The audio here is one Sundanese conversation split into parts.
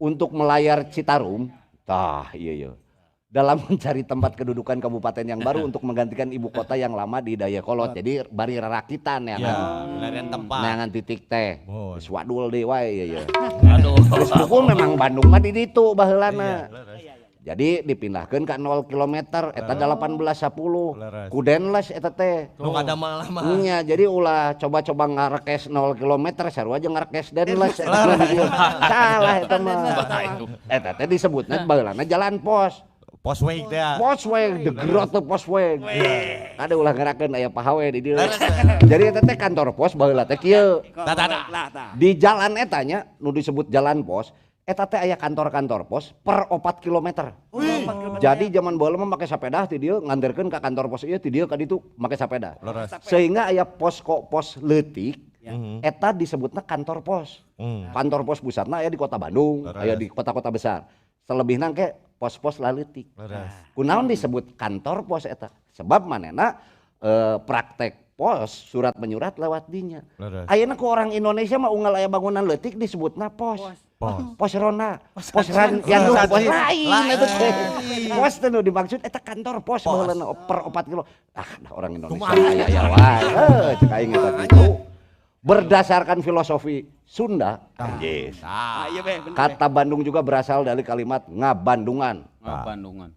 Untuk melayar Citarum, tah iya. Dalam mencari tempat kedudukan kabupaten yang baru untuk menggantikan ibu kota yang lama di Dayeuhkolot. Jadi bari rarakitan ya Ya, kan. milarian tempat. Neangan titik teh. Muhun. Geus wadul deui wae ieu ye. Aduh. Geus pukul memang Bandung mah di ditu baheulana. Iya, leres. Jadi dipindahkeun ka 0 km eta 1810. Leres. Ku Daendels eta teh. Nu kada malah mah. Nya, jadi ulah coba-coba ngarekes 0 km, sarua jeung ngarekes Daendels eta mah di dieu. Salah eta mah. Eta teh disebutna baheulana jalan pos. Posweg teh. Posweg, the grote posweg. Ada ulah ngerakeun aya pahawe di dieu. Jadi eta teh kantor pos baheula teh kieu. Tah tah tah. Lah tah. Di jalan eta nya nu disebut jalan pos, eta teh aya kantor-kantor pos per 4 kilometer. Jadi zaman baheula mah make sepeda ti dieu nganterkeun ka kantor pos ieu, ti dieu ka ditu make sepeda. Leres. Sehingga aya posko pos leutik eta disebutna kantor pos. Kantor pos pusatna aya di kota Bandung, aya di kota-kota besar. Selebihna ke pos-pos laleutik. Kunaon disebut kantor pos eta? Sebab manehna praktek pos surat menyurat lewat dinya. Ayeuna ku orang Indonesia mah unggal aya bangunan leutik disebutna pos. Pos. Pos ronda, pos ran yang pos lain eta teh. Pos teh nu dimaksud eta kantor pos baheulana per 4 kilo. Ah, nah orang Indonesia aya aya wae. Heuh, cek aing eta kitu. Berdasarkan filosofi Sunda, anjis. Ah, iya be, bener. Kata Bandung juga berasal dari kalimat ngabandungan. Bandungan.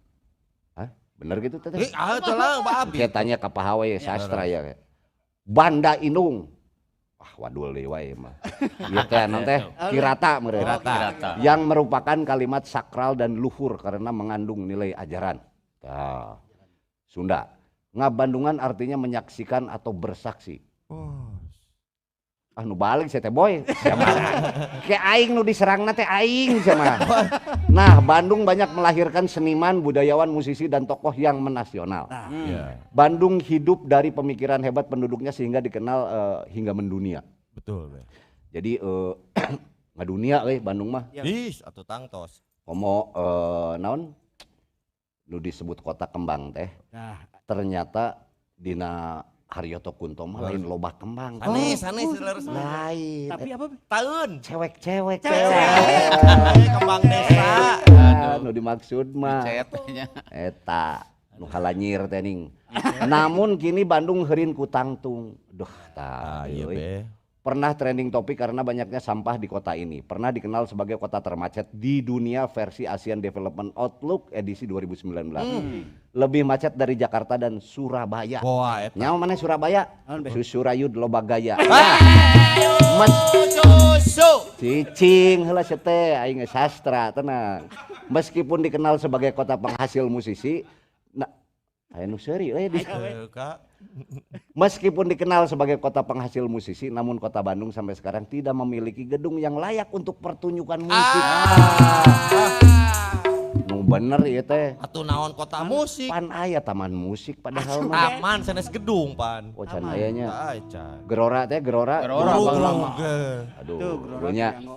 Hah? Bener gitu teh? Eh, ah teh lah, Pak Abi. Saya tanya ke Pak Hawe sastra ya. Banda Indung. Wah, wadul deui wae mah. Ieu teh naon teh? Kirata meureun. Kirata. Kirata. Yang merupakan kalimat sakral dan luhur karena mengandung nilai ajaran. Tah. Sunda. Ngabandungan artinya menyaksikan atau bersaksi. Oh. Ah, nu balik saya teh, boy. Sia mah. Ke aing nu diserangna teh aing sia mah. Nah, Bandung banyak melahirkan seniman, budayawan, musisi dan tokoh yang menasional. Iya, Bandung hidup dari pemikiran hebat penduduknya sehingga dikenal hingga mendunia. Betul, be. Jadi ngadunia euy Bandung mah. Ya. Ih, atuh tangtos. Komo naon? Nu disebut kota kembang teh. Nah, Ternyata dina Haryoto Kunto mah lain loba kembang. Sanes, sanes leres. Lain. Tapi apa, Be? Taeun. Cewek-cewek. Cewek-cewek. Eh, kembang desa. Ah, nu dimaksud mah Cet nya. Eta nu halanyir teh ning. Namun kini Bandung heurin ku tangtung. Duh, tah. Ah, iya euy. be. Pernah trending topik karena banyaknya sampah di kota ini. Pernah dikenal sebagai kota termacet di dunia versi Asian Development Outlook edisi 2019. Lebih macet dari Jakarta dan Surabaya. Wah, eta. Nyawa mana Surabaya? Naon, Be? Susurayud loba gaya. Mes Susu. cicing heula sia teh, aing geus sastra tenang. Meskipun dikenal sebagai kota penghasil musisi, nah aya nu seuri euy di. Eh, Kak. Meskipun dikenal sebagai kota penghasil musisi, namun kota Bandung sampai sekarang tidak memiliki gedung yang layak untuk pertunjukan musik. Nu bener ieu teh. Atuh naon kota musik. Pan aya taman musik padahal mah. Taman sanes gedung pan. Oh, can aya nya. Ah, can. Gerora teh, Gerora. Gerora, Gerora. Bang. Ge. Aduh, Tuh, Gerora nya. Triango.